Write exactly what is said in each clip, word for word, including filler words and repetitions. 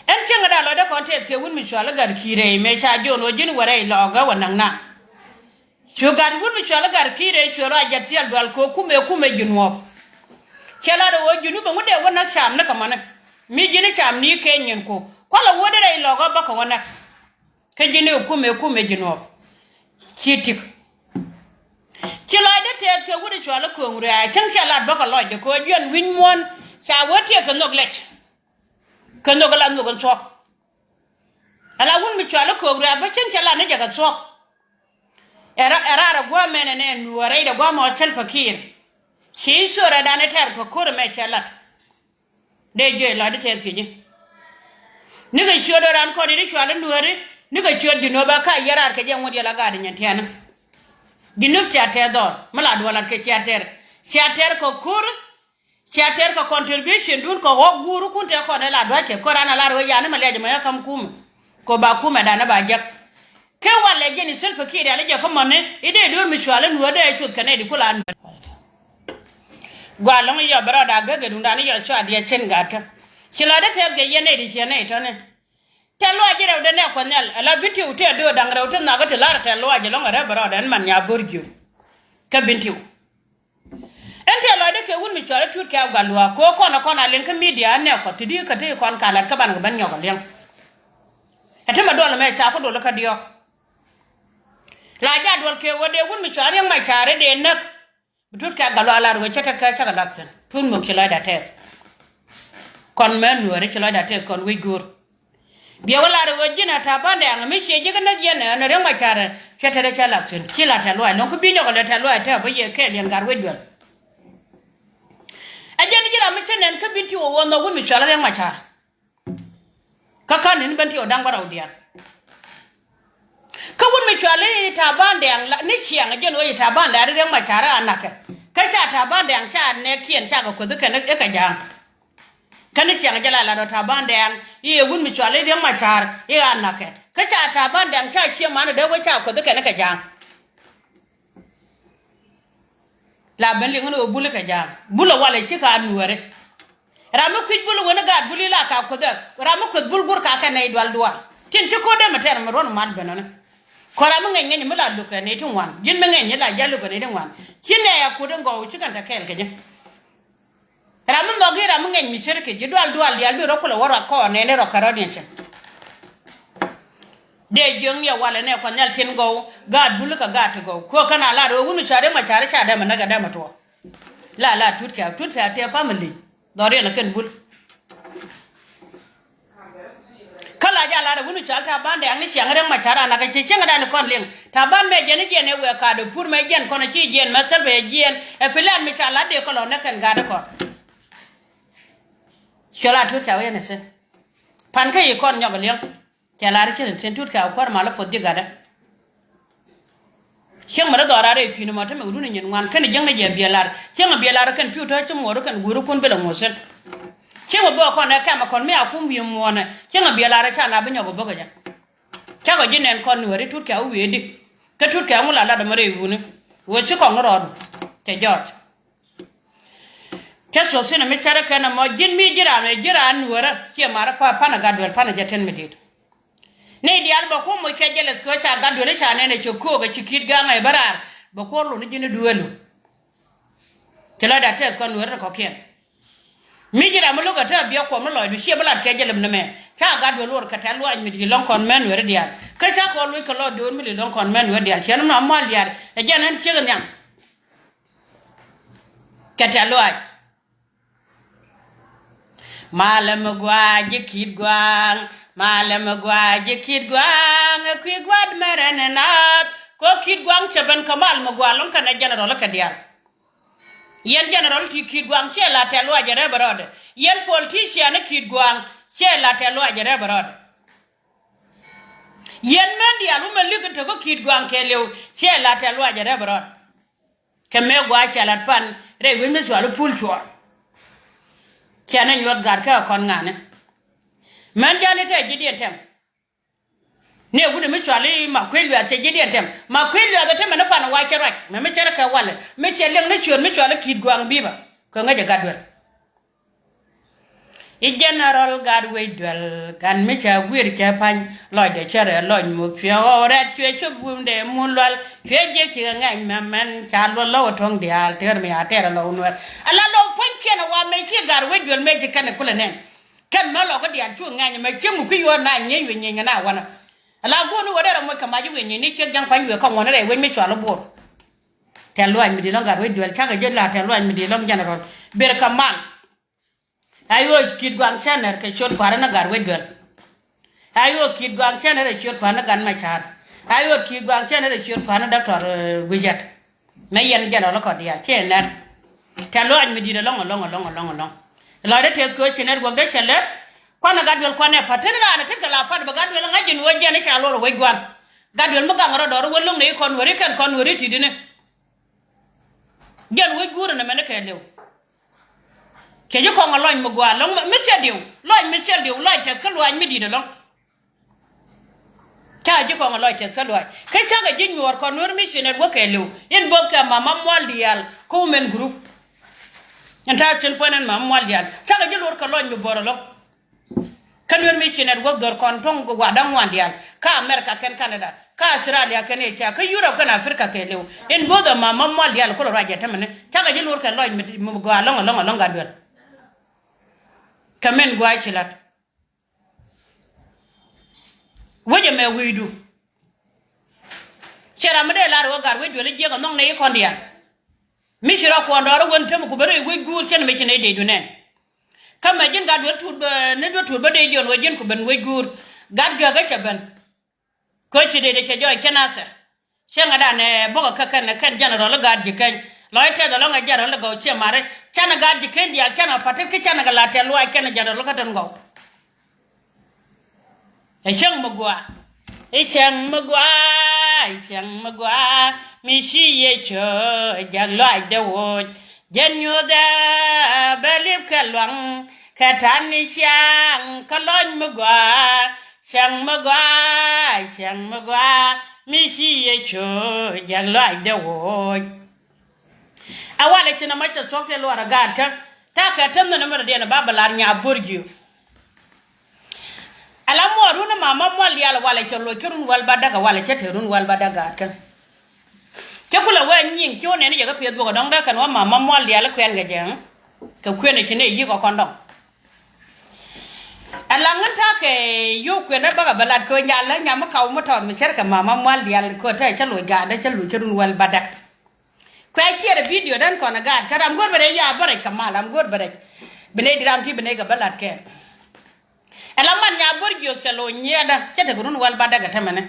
Ɛn cieŋ ɛ da̱a̱ lɔcdä kɔn tɛth kɛ wut mi cual i̱ Gat Ki̱i̱r ɛ mëë ca Jɔ̱ɔ̱n ɣöö ji̱n wärɛ i̱ lɔɔkä wä näk na. Cu gat wut mi cual i̱ Gat Ki̱i̱r ɛ cuɛ lɔaac jɛ thial dual kɛ ɣöö kumɛ kumɛ Jinub. Cɛ lat ɣöö Jinub ɛŋu dee wä näk cam ni kɛ mɔni. Mi ji̱n i̱ cam ni kɛ nyin ku kualɛ wä derɛ i̱ lɔɔkä bä kɛ wä näk. Kä ji̱n i̱ kumɛ kumɛ Jinub. Ci tik. Ci lɔcdä tɛth kɛ wut i̱ cual i̱ Ko̱o̱ŋ Ruac cäŋ cɛ lat bä kɛ lɔc jɛ kɛ ɣöö jiɛn wi̱ny muɔ̱ɔ̱n ca wä tiɛɛk kɛ nhök lɛc. Kɛ nhök ala nhök in thuɔ̱k. Ala wut mi cual i̱ Ko̱o̱k Ruac bä cäŋ cɛ lat ni jɛ kɛ thuɔ̱k. Ɛ ra, ɛ raar ɛ gua̱a̱mɛn ɛn ɛ nuɔɔr rɛydɛ gua̱a̱mɔ Salva Kiir. Ci i̱ cuɔr ɛ dan i̱ tɛr kɛ ko̱r ɛmɛ cɛ lat. Dee jiɛc lɔcdä tɛth kɛ ji̱. Nikɛ ciöt ɛ ran kɔn i̱ cual i̱ nuääri, nikɛ ciöt Jinub ɛ ka yɛ raar kɛ jɛ ŋuɔ̱t yɛ la gaat inyɛn tiɛɛni. Jinub cia tɛth dhɔr mi la duɔlat kɛ cia tɛr. Cia tɛr kɛ ko̱r. Cia tɛr kɛ contribution dun kɛ ɣɔ̱k guurikun tëë kɔn ɛ la dua̱ckɛ ko̱r an a lar ɣöö yani mɛ liac mɛ ɣä ka̱m kumɛ. Kɛ ɣöö ba kumɛ danɛ ba jek. Kä walɛ jɛn i̱ Salva Kiir riali jɛ kä mäni i̱ dee do̱r mi cuali nuääri dee cuth kɛ nɛy di kula an. Gua lɔ̱ŋ i̱ yɔ bɛ rɔɔda gäk ɛ duŋdan i̱ yɔ cua diɛ cin gaatkä. Ci la dee tɛth kɛ yɛn nɛy di ciɛ nɛy tɔ̱ni. Tɛ̈th lɔaac ji̱ rɛwdɛ nɛ Kuɔth Nhial ala bi tiw tëë do̱r da̱ŋ rɛw ti nhɔakä ti la̱rä tɛ̈th lɔaac ɛlɔ̱ŋ ɛ rɛp ɛ rɔɔdɛ ɛn man nya bo̱r jiök. Kä bin tiw. Ɛn tɛ̈th lɔaacdä kɛ wut mi cuali Tut Kɛ̈ɛ̈u Gatluak kɛ ɣöö kɔn ɛ kɔn a liŋ kä midia nɛ Kuɔth ti di kä ti kɔn ka la̱t kä banɛ kɛ ben nyɔk ɛ liŋ. Ɛ ti mɛ duɔl ɛmɛ ca ku dol kä diɔ̱ɔ̱k. La jaa duɔl kɛ ɣöö dee wut mi cuali Riɛk Macar dee näk. Bi Tut Kɛ̈ɛ̈u Gatluak lar ɣöö cä tet kä cä kɛ lak thi̱n. Tut Muk ci lɔcda tɛth. Kɔn mɛ nuääri ci lɔcda tɛth kɔn wec go̱o̱r. Biɛ wä lar ɣöö ji̱n a Taban Dɛŋ mi ciɛ ji̱ kä näk yɛn ɛn Riɛk Macar cä tet cä lak thi̱n. Ci la tɛ̈th lɔaac lɔ̱ŋ kä bi nyɔk ɛ lɛ tɛ̈th lɔaac tɛ̈th bä yɛ kɛɛl yɛn gat wec duel. Ɛ jɛn ji̱ ram mi cä nɛn kä bin ti wä wä nhɔk wut mi cual Riɛk Macar. Kä ka̱n ni̱n ben ti ɣä da̱ŋ bä rɛw diaal. Kä wut mi cuali Taban Dɛŋ la ni ciaŋ jɛn ɣöö ci Taban Dɛŋ ri Riɛk Macar a na̱kɛ. Kä ca Taban Dɛŋ ca nɛɛkiɛn ca kɛ kueth kɛn i̱ kɛ ja̱a̱ŋ. Kä ni ciaŋ jɛ la lat ɣöö Taban Dɛŋ i̱ ɛ wut mi cuali Riɛk Macar i̱ a na̱kɛ. Kä ca Taban Dɛŋ ca cie man ɛ dee wee ca kueth kɛn i̱ kɛ ja̱a̱ŋ. La ben liŋ ni ɣöö bul kɛ ja̱a̱ŋ. Bul ɛ walɛ cikɛ a nuääri. Ram mi kui̱c bul wen i̱ gaat bul i̱ la ka kueth ɛ. Ram mi kueth bul guur ka kɛ nɛy dual dual. Tin ci ko̱r dee mi tɛr mi ruɔ̱n mat ben ɔni. Kɔ ram mi ŋɛny ŋɛny mi la lukɛ nɛy ti ŋuan. Ji̱n mi ŋɛny i̱ la jal lukɛ nɛy ti ŋuan. Ci nɛy a kuot in gɔw ci kɛn te kɛɛl kɛ ji̱. Ram mi nhɔk i̱ ram mi ŋɛny mi ce̱tkɛ ji̱ dual dual diaal bi rɔ kulɛ wä rɔ kɔɔr nɛn i̱ rɔ kɛ rɔ diɛn cɛ. Dee jiöŋ yɛ walɛ nɛ Kuɔth Nhial tin gɔw gaat bul kɛ gaat ti gɔw. Kuɔ kɛn a lar ɣöö wun cari ma cari ca dɛmɛ näk ɛ dɛmɛ tuɔ. La la Tut Kɛ̈ɛ̈u, Tut Kɛ̈ɛ̈u tëë family. Dhɔriɛn ɛ kɛn bul. Kä la jɛ a lar ɛ wun cari Taban Dɛŋ ni ciaŋ Riɛk Macar a nak ɛ ci cieŋ ɛ dan kɔn liŋ. Taban mɛ jiɛn i̱ jiɛn ɛ wëë kaat ɛ pur mɛ jiɛn kɔn ɛ ci jiɛn mɛ thil bɛ jiɛn ɛ plan mi ca lat dee kɔ lɔ näk kɛn gaat ɛ kɔn. Cɔl a Tut Kɛ̈ɛ̈u yɛn ɛ thi̱n. Pan kä yi kɔn nyɔk ɛ liɛŋ. Cɛ lar i̱ cin i̱ tin Tut Kɛ̈ɛ̈u kuäär mal i̱ puɔth ji̱ gatdä. Cieŋ mɛ ri dhɔra rɛy pi̱i̱ni mɔ te mɛ wudun i̱ nyin ŋuan kɛn i̱ jiäkni jɛ biɛ lar. Cieŋ i̱ biɛ lar i̱ kɛn pi̱w te ci muɔɔr i̱ kɛn guuri kun bi lɛ ŋuɔ̱th thi̱n. Cieŋ i̱ bä kɔn ɛ kɛmɛ kɔn mi a kum wi̱i̱ muɔ̱ɔ̱nɛ. Cieŋ i̱ biɛ lar i̱ ca na bi nyɔk i̱ bäk i̱ jɛ. Cakɔ ji̱ nɛn kɔn nuääri Tut Kɛ̈ɛ̈u wi̱i̱ di. Kä Tut Kɛ̈ɛ̈u ŋu la lat ɛmɛ rɛy wuni. Ɣöö ci kɔŋ ni rɔɔdu. Cɛ jɔɔc. Cä thuɔ̱k thi̱n mi cärä kɛn ɛmɔ ji̱n mi ji̱ raan ɛ ji̱ raan nuäärä ciɛ marä pa panɛ gat duel panɛ jɛ ten mi di̱i̱t. Ni diaal bɛ kuɔ̱m moc kɛ jealous kɛ ca gat duel ca nɛn ɛ cɛ ko̱o̱k ɛ ci ki̱i̱t ga̱a̱ŋ ɛ bä raar bɛ kuɔ̱r lun ji̱n i̱ dueelu. Ci lɔcda tɛth kɔn nuäärä kɔ̱kiɛn. Mi ji̱ ram mi lo̱k ɛ te a biɛ kuɔm ni lɔcdu ciɛ bä lat kɛ jealous ni mɛ ca gat duel luɔr kɛ tɛ̈th lɔaac mi li̱l lɔ̱ŋ kɔn mɛn nuäärä diaal kä ca kɔn luɔc kɛ lɔcdu mi li̱l lɔ̱ŋ kɔn mɛn nuäärä diaal ciɛ ni nɔm mal diaal ɛ jɛn ɛn ciek nhiam. Kɛ tɛ̈th lɔaac. Malɛ mi gua̱a̱ ji̱ ki̱i̱t gua̱a̱ŋ, malɛ mi gua̱a̱ ji̱ ki̱i̱t gua̱a̱ŋ, ɛ kui̱ gua̱a̱t mɛrɛ ni naath. Kɛ ki̱i̱t gua̱a̱ŋ cɛ ben kɛ mal mi gua̱a̱ lɔ̱ŋ kɛnɛ general kɛ diaal. Yɛn general ti ki̱i̱t gua̱a̱ŋ ciɛ la tɛ̈th lɔaac ɛ rɛp ɛ rɔɔdɛ. Yɛn politician ki̱i̱t gua̱a̱ŋ ciɛ la tɛ̈th lɔaac ɛ rɛp ɛ rɔɔdɛ. Yɛn mɛn diaal wumɛ li̱k in te kä ki̱i̱t gua̱a̱ŋ kɛɛliw ciɛ la tɛ̈th lɔaac ɛ rɛp ɛ rɔɔdɛ. Kɛ mëë gua̱a̱ cɛ lat pan rɛy wec mi cual i̱ Pul Cuɔɔr. Cɛ ni nyuɔth gat kä kɔn ŋa̱ni. Mɛn jani tɛ ji̱diɛn tɛm. Ni ɛ wuni mi cual i̱ ma kuec luɛth cɛ ji̱diɛn tɛm. Ma kuec luɛth ɛ te mɛn i̱ pan i̱ wa cɛ ruac mɛ mi cɛ rɛ kɛ walɛ mi cɛ liɛŋ ni ciöt mi cual i̱ ki̱i̱t gua̱a̱ŋ bi̱i̱ bä kɛ ŋäc ɛ gat duel. I̱ General Gatwec Duel, gat mi ca guir cɛ pa̱ny, lɔcdɛ cɛ rɛɛ lɔc muk cuɛ ɣɔw rɛt cuɛ cop wumdɛ mun lual, cuɛ jiɛk cikɛ ŋɛc mɛmɛn ca luɔl lɔw ɛ tuɔ̱ŋ diaal tɛɛr mi a tɛɛr ɛ lɔw nuɛr. Ala lɔw puɔ̱nykiɛn ɛ wa mɛ ci Gatwec Duel mɛ ci kɛn ɛ kulɛ nɛn. Kɛn mɛ lɔk kä diaal cu ŋɛny mɛ ci muk ki yuɔr na nyieeny wi̱i̱ nyieeny na wanɛ. Ala go̱o̱r ni wä derɛ moc kɛ mac wi̱i̱ nyieeny ni ciek ja̱ŋ pa̱ny wi̱i̱ kä ŋuɔ̱n rɛy wec mi cɔal i̱ Bor. Tɛ̈th luaac mi di̱i̱t lɔ̱ŋ Gatwec Duel cakɛ ji̱ la tɛ̈th luaac mi di̱i̱t lɔ̱ŋ General. Ber Kamal. A yo̱o̱ Ki̱i̱t Gua̱a̱ŋ Cɛnɛr kɛ ciöt kua̱r ni Gatwec Duel. A yo̱o̱ Ki̱i̱t Gua̱a̱ŋ Cɛnɛr kɛ ciöt kua̱r ni Gat Macar. A yo̱o̱ Ki̱i̱t Gua̱a̱ŋ Cɛnɛr kɛ ciöt kua̱r ni Doctor, eh, Gui̱cɛt. Mɛ yɛn General kɔ diaal ciɛ nɛr. Tɛ̈th luaac mi di̱i̱t ɛlɔ̱ŋ ɛlɔ̱ŋ ɛlɔ̱ŋ ɛlɔ̱ŋ ɛlɔ̱ŋ. Lɔcdɛ tɛth köö ci network dee cɛ lɛr. Kuanɛ Gatwec kuanɛ pa̱t. Tin raan ɛ tin kɛ la pa̱t bɛ Gatwec ŋa̱c ji̱n ɣöö jiɛn i̱ ca luɔr ɛ wec gua̱a̱r. Gatwec mi gaŋ rɔ dɔɔr wä lo̱ŋ ni i̱ kɔn weri kɛn kɔn weri ti̱ti̱ni. Jɛn wec guur ɛn ɛmɛni kɛɛliw. Cɛ ji̱ kɔŋ ɛ lɔc mi gɔaa ɛlɔ̱ŋ mi, mi thil diw, lɔc mi thil diw, lɔc tɛth kä luaac mi di̱i̱t ɛlɔ̱ŋ. Ca ji̱ kɔŋ ɛ lɔc tɛth kä luaac. Kä cakɛ ji̱ nyuɔɔr kɔn Nuer Mission Network kɛɛliw. In both kɛ Mama Mual diaal kä Women Group. In ta̱a̱ cin puɔ̱n ɛn Mama Mual diaal. Cakɛ ji̱ luɔr kɛ lɔc mi buɔr ɛlɔ̱ŋ. Kä Nuer Mission Network dhɔr kɔn tuɔ̱ŋ gua̱a̱r da̱ŋ ŋuan diaal. Kä America kɛn Canada. Kä Australia kɛn Asia. Kä Europe kɛn Africa kɛɛliw. In both ɛ Mama Mual diaal kulɛ ruac ɛ tämɛni. Cakɛ ji̱ luɔr kɛ lɔc mi, mi gɔaa ɛlɔ̱ŋ ɛlɔ̱ŋ ɛlɔ̱ŋ Gatwec Duel. Kɛ mɛn gua̱a̱c ci la̱t. Wec ɛmɛ wi̱i̱du. Ciɛ ram mi dee lar ɣöö Gatwec Duel i̱ jiɛk ɛnhɔŋ nɛy i̱ kɔn diaal. Mi ci rɔ kuɔn dɔɔr i̱ wen temi ku ben rɛy wec guur cɛn mi ci nɛy dee du nɛn. Kä mɛ ji̱n Gatwec Duel tuut bä, ni duel tuut bä dee jiɔn ɣöö ji̱n ku ben wec guur. Gat gääkä cɛ ben. Kä ci dee dee cɛ jɔɔc kɛn athɛ. Cäŋɛ dan ɛ bäkɛ kä kɛn, kɛn General i̱ Gatji̱ Keny. Lɔc tɛth ɛlɔ̱ŋ ɛ General i̱ Gɔw ciɛ mari. Canɛ Gatji̱ Keny diaal canɛ pa̱t kä canɛ kɛ la tɛ̈th luaac kɛn General kä tin Gɔw. Ɛ cäŋ mi gɔaa. I̱ cäŋ mi gɔaa, i̱ cäŋ mi gɔaa. Mi ci Yecu jak lɔaacdɛ woc. Jɛn nyuuthɛ bɛ li̱p kɛ luaŋ. Kɛ ta̱n i̱ ciaŋ kä lɔc mi gɔaa. Cäŋ mi gɔaa, cäŋ mi gɔaa, mi ci Yecu jak lɔaacdɛ woc. Ɛ walɛ ci nɔmɔ cɛ thuɔ̱k tëë luɔrɛ gaatkä. Ta̱a̱ kɛ täämɛ nɔmɔ rɔ diɛn ɛ ba bɛ lar Nya Bo̱r Jiök. Ala muɔɔr run Mama Mual diaal walɛ cɛ loc kä run wäl bädäk ɛ walɛ cɛ te run wäl bädäk gaatkä. Cä kulɛ wee nyiŋ ci wä nɛn i̱ jɛ kä pieth bok ɛ dɔ̱ŋ dee kɛn wä Mama Mual diaal i̱ kuɛn kɛ jɛ. Kɛ kuën ɛ ci nɛ yi̱k ɔ kɔn dɔ̱ŋ. Ɛ laŋ ŋän ta̱a̱ kɛ yio̱w kuënä bäkɛ bä lat kɛ ɣöö nyalä nyam mi kaw mi tɔɔt mi cär kɛ Mama Mual diaal kɛ ɣöö te cä loc gaatdä cä loc cä run wäl bädäk. Kuɛ ciɛɛr ɛ bidio dän kɔn ɛ gaat kä ram go̱o̱r bɛ rɛc ya bä rɛc kɛ mal ram go̱o̱r bɛ rɛc. Bi nɛy di ram ti bi nɛy kɛ bä lat kɛɛl. Ɛ la man Nya Bo̱r Jiök cɛ loc nyiɛɛdä cä tekɛ run wäl bädäk ɛ tämɛnɛ.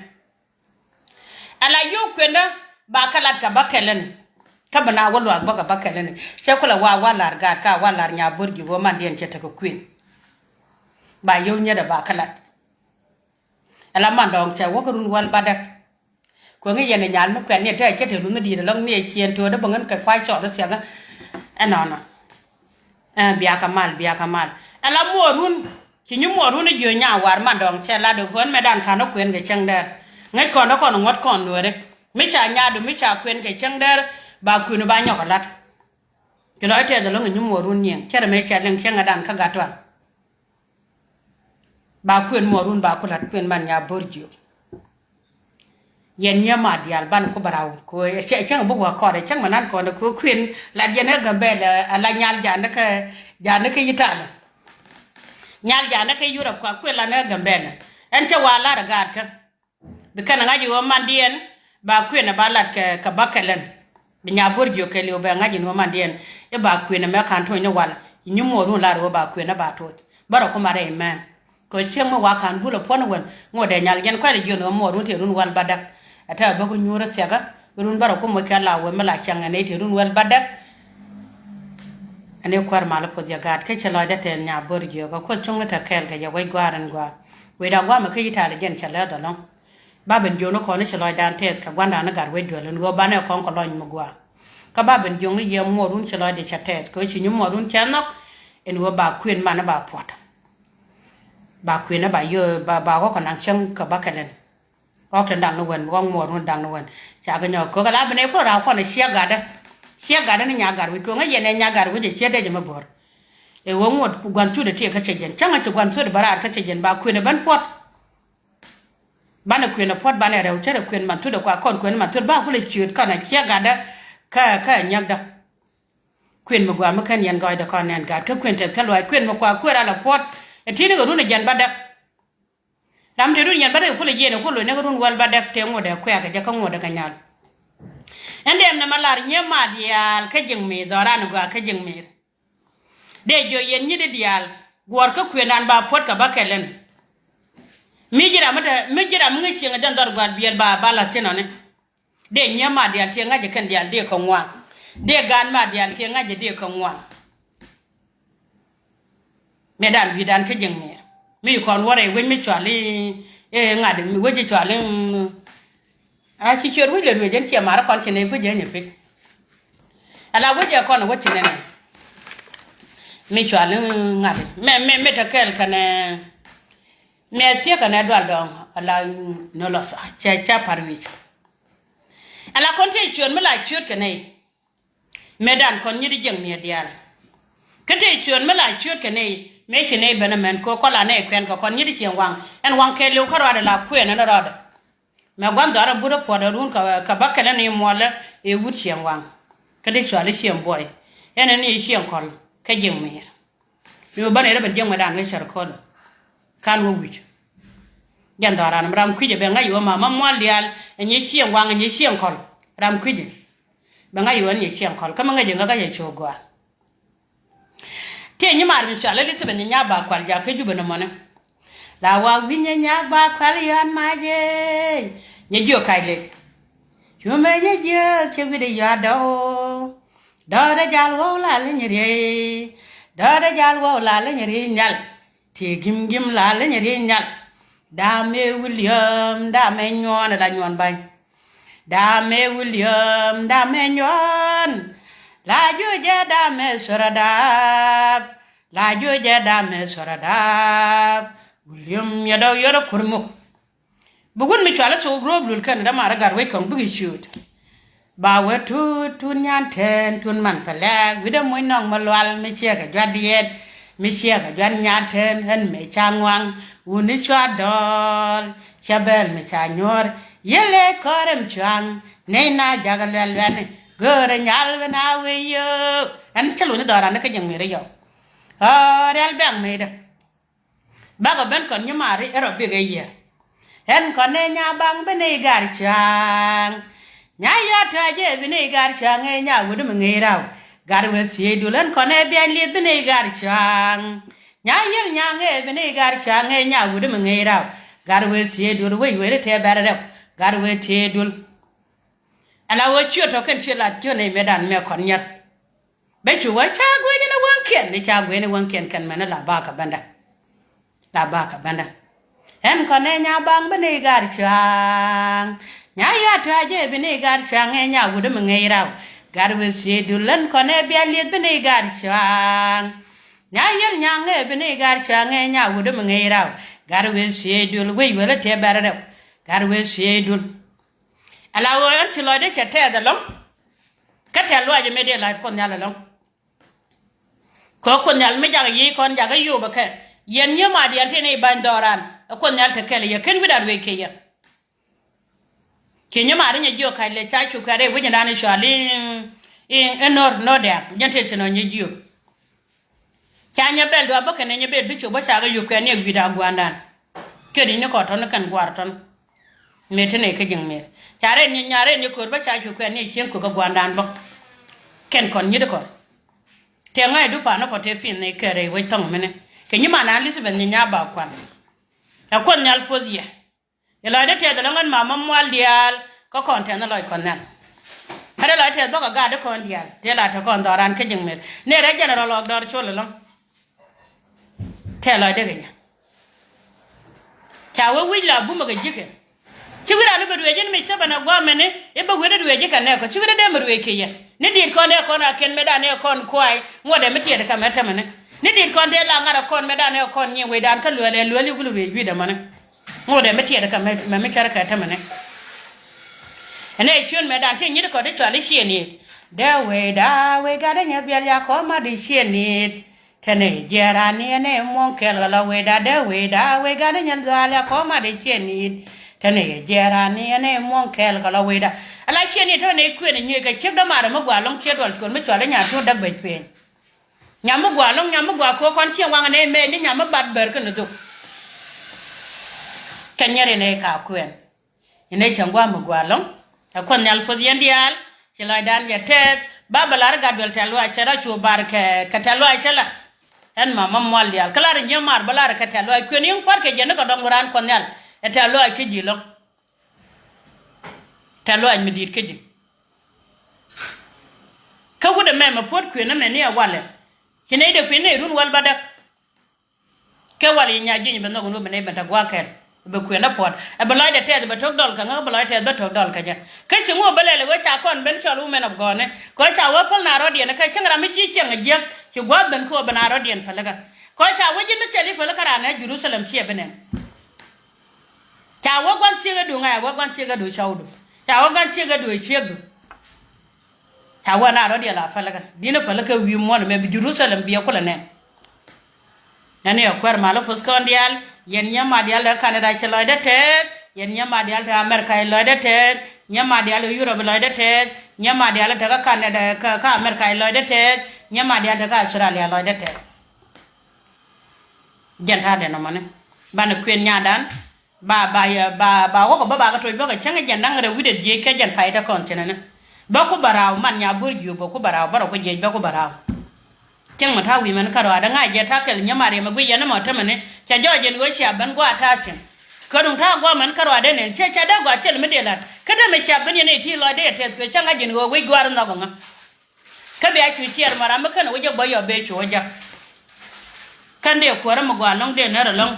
Ala yio̱w kuëndä ba kä lat kɛ bäkɛlɛn. Kä bi na wä luaak bä kɛ bäkɛlɛn cɛ kulɛ wa wa lar gaat ka wa lar Nya Bo̱r Jiök wä mandiɛn cɛ tekɛ kuën. Ba yio̱w nyɛtdä ba kä lat. Ala man dɔ̱ŋ cɛ wä kä run wäl bädäk. Kueŋi yɛn ɛ nyal mi kuɛn ni ɛ te cɛ te run ni di̱i̱t ɛlɔ̱ŋ ni ɛ ciɛn to̱o̱dä bä ŋän kɛ kuay cɔɔt ɛ thiakä. Ɛnɔnɔ. Ɛ biakä mal biakä mal. Ala muɔɔr run. Ci nyi muɔɔr run i̱ jiö nya war man dɔ̱ŋ cɛ lat i̱ ɣöön mɛ dan ka̱n i̱ kuën kɛ cäŋ dɛr. Ŋäc kɔn i̱ kɔn ŋuɔ̱t kɔn nueeri mi ca nyadu mi ca kuën kɛ cäŋ dɛr. Ba kuën i̱ ba nyɔk i̱ lat. Ci lɔc tɛth i̱ lo̱ŋ i̱ nyi muɔɔr run nyiëŋ cɛ rɛ mëë cɛ liŋ cäŋ ɛ dan kä gat tuaŋ. Ba kuën muɔɔr run ba ku lat kuën man Nya Bo̱r Jiök. Yɛn nyɛ ma diaal ban ku bɛ raw ku cäŋ buk wä kɔɔr cäŋ mɛ nan kɔn ku kuën lat yɛn ɛ Gambɛl ɛ la nyal jan kä jan kä Itali. Nyal jan kä Yurop kua kuën lan ɛ Gambɛl ɛn cɛ wa lar ɛ gaat kä. Bi kɛn ɛ ŋa̱c i̱ ɣöö mandiɛn ba kuën ɛ ba lat kɛ kɛ bäkɛlɛn. Bi Nya Bo̱r Jiök kɛ li̱w bɛ ŋa̱c in ɣöö mandiɛn i̱ ba kuën ɛ mɛ ka̱n to̱ny ni wal i̱ nyi muɔɔr run lar ɣöö ba kuën ɛ ba to̱c bärɛ ku marɛ imɛn. Kɛ cieŋ mi wakan bulɛ puɔ̱n wän ŋot dee nyal jɛn kuɛl jiön ɣä muɔɔr run tëë run wäl bädäk. Ɛ tɛ̈ bä ku nyuur thiakä run bärä ku moc kɛ la wee mi la cäŋ ɛn ëë tëë run wäl bädäk. Ɛn ëë kuäär mal puɔth jɛ gaat kä cɛ lɔcdä tɛth Nya Bo̱r Jiök kä kuoth cuŋni te kɛɛl kɛ jɛ wec gua̱a̱r ɛn gua̱a̱r. Wecda gua̱a̱mɛ kä Itali jɛn cɛ lɛth ɛlɔ̱ŋ. Ba ben jiön ni kɔn ni cɛ lɔcdan tɛth kɛ gua̱ndan ni gat wec duel ɛn ɣöö banɛ kɔn kɛ lɔny mi gua̱a̱. Kä ba ben jiön ni yɛ muɔɔr run cɛ lɔcdɛ cɛ tɛth kɛ ɣöö ci nyi muɔɔr run cɛ nhɔk. Ɛn ɣöö ba kuën man ni ba puɔ̱t. Ba kuënä ba yio̱ ba ba ɣɔ̱k kɛ naŋ cäŋ kä bäkɛlɛn. Ɣɔ̱k tin daŋ ni wän ɣɔ̱k muɔɔr wun daŋ ni wän. Ca kɛ nyɔk köök ala bi nɛy kuäär raw kɔn ɛ ciɛ gatdä. Ciɛ gatdä ni Nya Gatwec köök ŋäc yɛn ɛ Nya Gatwec ɛ ciɛ dec ɛmɛ bo̱r. Ɛ ɣöö ŋuɔ̱t gua̱n thutdɛ tëë kä cɛ jɛn. Cäŋ a ci gua̱n thutdɛ bä raar kä cɛ jɛn ba kuënɛ ben puɔ̱t. Banɛ kuënɛ puɔ̱t banɛ rɛw cärɛ kuɛn man thut ɛ kua kɔn kuɛn man thut ba kulɛ ciöt kɔn a ciɛ gatdä kä kä a nyäkdä. Kuën mi gɔaa mi kän yɛn gɔɔydɛ kɔn nɛn gaat kä kuën tɛth kä luaac kuën mi kua kuëër a la puɔt. Ɛ ti̱i̱n i̱ kɛ run ɛ jɛn bädäk. Ram te run yɛn bädäk ɛ kulɛ jiɛn ɛ kulɛ ni kɛ run wäl bädäk tëë ŋuɔ̱t ɛ kuɛ̈k ɛ jɛ kä ŋuɔ̱t ɛ kɛ nyal. Ɛn dee ɛn nɛmɛ lar nyiee ma diaal kä ji̱ŋ mi̱i̱th dhɔran ɛ gɔaa kä ji̱ŋ mi̱i̱th. Dee jiɔ yɛn nyi̱t i̱ diaal guɔ̱ɔ̱r kä kuëndan ba puɔ̱t kɛ bä kɛl ɛn. Mi ji̱ ram mi te mi ji̱ ram mi ŋäc cieŋ ɛ dɛn dhɔr gɔaa biɛl ba ba la̱th ci nɔni. Dee nyiee ma diaal tiee ŋa̱c ɛ kɛn diaal dee kɛ ŋuan. Dee gaan ma diaal tiee ŋa̱c ɛ dee kɛ ŋuan. Mëë dan wi̱i̱dan kä ji̱ŋ mi̱i̱r mi kɔn wä rɛy wec mi cual i̱ ŋa̱t wec i̱ cual i̱ a ci ciöt wec lɛ ruëc ɛn ciɛ mar kɔn ci nɛy guic ɛn i̱ pi̱c. Ala wec ɛ kɔn wä ci nɛnɛ mi cual i̱ ŋa̱t mɛ mɛ mɛ te kɛɛl kɛnɛ mɛ thiek kɛnɛ dual dɔ̱ŋ ala nɔ lɔ tha cɛ ca par wi̱c. Ala kɔn tëë ciöt mi la ciöt kɛ nɛy. Mëë dan kɔn nyi̱t jiɛŋ mi̱eth diaal. Kä tëë ciöt mi la ciöt kɛ nɛy mëë ci nɛy ben ɛmɛn kɛ kɔn la nɛy kuɛn kɛ kɔn nyi̱t cieŋ waŋ ɛn waŋ kɛɛliw kä ruaadɛ la kuëën ɛn rɔɔdɛ. Mɛ gua̱n dhɔaar ɛ but ɛ puɔt ɛ run kɛ bä kɛlɛ ni muɔlɛ ëë wut cieŋ waŋ. Kä di cɔal i̱ cieŋ buɔy ɛn ɛn i̱ cieŋ kɔl kä jiɛŋ mi̱i̱r. Mi wä bä nɛy rɔ ben jiɛŋ mɛ dan wee cär kɔl. Kan wä wi̱c. Jɛn dhɔran ram kui̱cɛ bɛ ŋa̱c i̱ wä mama mual diaal ɛ nyi cieŋ waŋ ɛ nyi cieŋ kɔl. Ram kui̱cɛ bɛ ŋa̱c i̱ wä nyi cieŋ kɔl kä mi ŋäc i̱ ŋä kä jɛ cok gɔaa. Tiɛ nyi mar mi cual Elizabeth nyi nyaak ba kual jakä Jubɛ ni mɔni. La wa wi̱ny nyi nyaak ba kual yɔan mac i̱ nyi jiök kac lek. Cumɛ nyi jiök cɛ wi̱dɛ yɔa dɔw. Dɔɔdɛ jal wä la leny riey. Dɔɔdɛ jal wä la leny riey nyal. Ti gim gim la leny riey nyal. Damɛ William damɛ nyuɔn la nyuɔn ba̱ny. Damɛ William damɛ nyuɔn. La juɔcɛ damɛ sora dap. La juɔcɛ damɛ sora dap. William yɛ dɔw yɔrɔ kurmuk. Bi wut mi cual i̱ thok ruɔ̱ɔ̱p lul kɛn dämaar i̱ gat wec kɔŋ bikɛ ciööt. Ba wee tut tut nyan tɛn tut man pɛ lɛɛk wi̱cdɛ muc nɔŋ mi lual mi ciɛ kɛ jua̱t diɛt mi ciɛ kɛ jua̱t nyan tɛn ɛn mëë ca ŋuaŋ. Wuni cua dɔɔl cɛ bɛl mi ca nyuɔ̱ɔ̱r yele kɔrɛ mi cuaŋ. Nɛy na jakä luɛl luɛni göörä nyal bi na wee yio̱o̱. Ɛn cä luny dhɔran ni kä jiɛŋ mëëdä yɔw. Ɣɔɔ rial bɛ̈k mëëdä. Bakɔ ben kɔn nyi mari ɛ rɔ bikɛ yier. Ɛn kɔn ɛ nya baŋ bi nɛy gar ca̱a̱ŋ. Nya yɔt tɔ̱ jɛ bi nɛy gar ca̱a̱ŋ ɛ nya wut mi ŋäc raw. Gar wee thiee dul ɛn kɔn ɛ biac lieth bi nɛy gar ca̱a̱ŋ. Nya yiel nyaŋ ɛ bi nɛy gar ca̱a̱ŋ ɛ nya wut mi ŋäc raw. Gar wee thiee dul wec wee ri tëë bɛr rɛw. Gar wee thiee dul. Ala wee ciöt tɔ̱ kɛn ciöt la ciöt nɛy mëë dan mɛ kɔn nyier. Bɛ cu wä ca guic ni wäŋkiɛn ni ca guic ni wäŋkiɛn kɛn mɛn la ba kɛ bändä. La ba kɛ bändä. Ɛn kɔn ɛ nya baŋ bi ni gar cuaŋ. Nya ya tɔ̱ jɛ bi ni gar cuaŋ ɛ nya wut mi ŋäc raw. Gar wee thiee dul ɛn kɔn ɛ bia lieth bi ni gar cuaŋ. Nya yel nyaŋ ɛ bi ni gar cuaŋ ɛ nya wut mi ŋäc raw. Gar wee thiee dul wec wee lä tëë bɛr rɛw. Gar wee thiee dul. Ala ɣöö ɛn ci lɔcdä cɛ tɛɛth ɛlɔ̱ŋ. Kä tɛ̈th luaacɛ mëë dee la̱t Kuoth Nhial ɛlɔ̱ŋ. Kɛ Kuoth Nhial mi jakä yiëë kɔn jakä yop ɛ kɛ yɛn nyiee maat yɛn tëë ni ba̱ny dhɔran ɛ Kuoth Nhial te kɛl yɛ ken wi̱dan ruëëc kɛ yɛ. Ci nyiee maat inyɛ jiök kac lɛ ca cuk kɛ rɛy wi̱cdan i̱ cɔal i̱ i̱ no̱r no̱r dɛ̈ɛ̈ŋ jɛn tëë ci nɔ nyiee jiök. Ca nyɛ bɛl duaar bä kɛn ɛ nyɛ bɛl bi cop bä ca kɛ yop kɛn ni ɛ wi̱i̱da gua̱a̱rdan. Kɛn i̱ ni kɔn tɔ̱n kɛn gua̱a̱r tɔ̱n. Mëë te nɛy kä ji̱ŋ mëë ca rɛn nyɛ nya rɛn nyɛ köör bä ca cop kɛn ni ɛ cieŋ köök kä gua̱a̱rdan bä. Kɛn kɔn nyi̱t kɔn. Tëë ŋa̱cdu pa̱a̱n ni kɔn tëë pi̱n ni kɛ rɛy wec thɔ̱ŋ mini kɛ nyiman Elizabeth nyi nya ba kuan. Ɛ Kuoth Nhial puɔth yɛ. I̱ lɔcdä tɛth ɛlɔ̱ŋ ɛn mama mual diaal kä kɔn tɛth ni lɔc kɔn nhial. Kä dee lɔc tɛth bä kɛ gat di kɔn diaal tëë la te kɔn dhɔran kä ji̱ŋ mëë ni rɛy jɛn rɔ lɔk dɔr col ɛlɔ̱ŋ. Tɛth lɔcdä kɛ nyɛ. Ca wee wi̱c la bumä kɛ ji̱kɛ. Ci wi̱dan i̱ bɛ ruëëc in mi cä bɛn ɛ gua̱a̱mɛni i̱ bɛ wi̱dan ruëëc ikɛ nɛɛkɔ ci wi̱dan dee mi ruëëc kɛ yɛ. Ni di̱i̱t kɔn dee kɔn a kɛn mëëdan ɛ kɔn kuay ŋuɔ̱tdɛ mi tiɛɛt kɛ mɛ tämɛni. Ni di̱i̱t kɔn dee la ŋa̱t ɛ kɔn mëëdan ɛ kɔn nyiŋ wecdan kä luɛɛl ɛ luɛɛl i̱ gul ruëëc wi̱dɛ mäni. Ŋot ɛ mi tiɛt kä mɛ mi cär kɛ tämɛ ni. Ɛn ɛ ciön mɛ dan ti nyit kɔ ti cual i̱ ciɛ ni̱i̱t. Dee wee daa wee gat inyɛ biɛl ya kɔ mat i̱ ciɛ ni̱i̱t. Tɛnɛ jiɛɛran ni ɛn ɛ muɔ̱ŋ kɛɛl kɛ la wecda dee wecda wec gat ni nyɛn dhuaal ya kɔma de ciɛ niit. Tɛnɛ jiɛɛran ni ɛn ɛ muɔ̱ŋ kɛɛl kɛ la wecda. Ala ciɛ niit tɔ̱ ni kuën ɛ nyuec kɛ ciek dämaarɛ mi gua lɔ̱ŋ ciɛ duɔl cuɔl mi cɔal i̱ nyan tuun däk bɛc peny. Nyam mi gua lɔ̱ŋ nyam mi gua ko̱ kɔn ciɛ waŋ ɛn ɛ mɛɛc ni nyam mi bat bär kä ni dhuk. Kɛ nyɛr ɛn ɛ ka kuɛn. Inɛ cäŋ gua̱a̱m mi gua̱a̱ lɔ̱ŋ. Ɛ kuɔth nhial puɔth yɛn diaal ci lɔcdan jɛ tɛɛth ba bɛ lar gat duel tɛ̈th luaac cɛ rɔ cu bar kɛ kɛ tɛ̈th luaac cɛ la. Ɛn ma ma mual diaal kä lar in ji̱ maar bä lar kɛ tɛ̈th luaac kuën in kua̱r kɛ jɛ ni kɛ dɔŋ raan kuɔth nhial. Ɛ tɛ̈th luaac kä ji̱ lɔ̱ŋ. Tɛ̈th luaac mi di̱i̱t kä ji̱. Kä wut ɛmɛ mɛ puɔ̱t kuën ɛmɛ ni ɛ walɛ. Ci nɛy dee kuën nɛy run wäl bädäk. Kɛ wal yi nya ji̱ny bɛ nhɔk ni wä bɛ nɛy ben te gua̱a̱k kɛl. Bɛ kuën ɛ puɔt ɛ bɛ lɔcdɛ tɛth bɛ tok dɔl kɛ ŋäk bɛ lɔcdɛ tɛth bɛ tok dɔl kɛ jɛ. Kä ci ŋu bä lɛl ɛ wee ca kɔn ben cɔl women of God ni kɛ wee ca wee päl na rɔ̱diɛn kä cäŋ ram mi ci cieŋ ɛ jiäk ci gua̱a̱th ben kä wä ben na rɔ̱diɛn pälikä. Kɛ wee ca wee ji̱n mi cɛl i̱ pälikä raan ɛ Jerusalem ciɛ bi nɛn. Ca wee gua̱n ciek ɛ du ŋa̱c ɛ wee gua̱n ciek ɛ du cɔwdu. Ca wee gua̱n ciek ɛ du ɛ ciekdu. Ca wee na rɔ̱diɛn la pälikä di̱n ɛ pälikä wi̱i̱ muɔ̱n ɛmɛ bi Jerusalem bi ɛ kulɛ nɛn. Nɛn yɛ kuɛr mal i̱ puth kɔn diaal yɛn nyɛ ma diaal dee Canada ci lɔcdɛ tɛɛth yɛn nyɛ ma diaal te America ci lɔcdɛ tɛɛth nyɛ ma diaal te Europe lɔcdɛ tɛɛth nyɛ ma diaal te kä Canada kä kä America ci lɔcdɛ tɛɛth nyɛ ma diaal te kä Australia lɔcdɛ tɛɛth. Jɛn ta̱a̱dɛ nɔmɔni banɛ kuën nyadan. Ba ba ba ba wä kɛ bä ba kɛ toc bä kɛ cäŋ jɛn da̱ŋ rɛw wi̱cdɛ jiëc kɛ jɛn pay te kɔn thi̱n ɛnɛ. Bä ku bä raw man nya bur jiök bä ku bä raw bä rɔ ku jiëc bä ku bä raw. Cäŋ mɛ ta̱a̱ wi̱i̱ mɛn kärɔaadä ŋa̱c jɛ ta̱a̱ kɛl nyɛ mariɛm ɛ guic yɛn ɛmɔ tämɛni cɛ jɔɔc jɛn ɣöö cia ben gua̱a̱ ta̱a̱ thi̱n. Kä duŋ ta̱a̱ gua̱a̱ mɛn kärɔaadä nɛn cɛ cɛ dee gua̱a̱ cɛl mi dee la̱t kä dee mɛ cia ben yɛn ɛ ti lɔcdɛ yɛ tɛth kɛ cä ŋa̱c jɛn ɣöö wec gua̱a̱r nhɔk ɛ ŋä. Kä bia cu ciɛɛr mɔ ram mi känɛ wä jɛ guɔ̱c yɔ bee cu wä jak. Kän dee kuäärä mi gɔaa lɔ̱ŋ dee närä lɔ̱ŋ.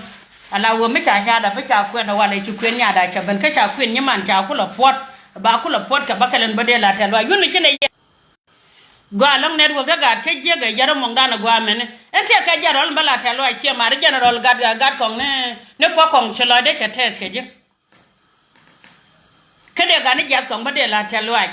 Ala wä mi ca nyada mi ca kuɛn walɛ ci kuën nyada ca ben kä ca kuën nyiman ca kulɛ puɔt. Ba kulɛ puɔt kɛ bä kɛlɛn bä dee la tɛl wa yun mi ci nɛ yɛ. Gɔaa lɔ̱ŋ nɛt wä kä gat kä jiäk ɛ yɛr ɛmɔŋdan ɛ gɔaa mɛni ɛn tiɛ kɛ jɛn rɔl mi bä la tɛl wa ciɛ mari jɛn rɔl gat gat kɔŋ ni ni puɔk kɔŋ ci lɔcdɛ cɛ tɛth kɛ ji̱. Kä dee gat ni jiath kɔŋ bä dee la tɛl luaac.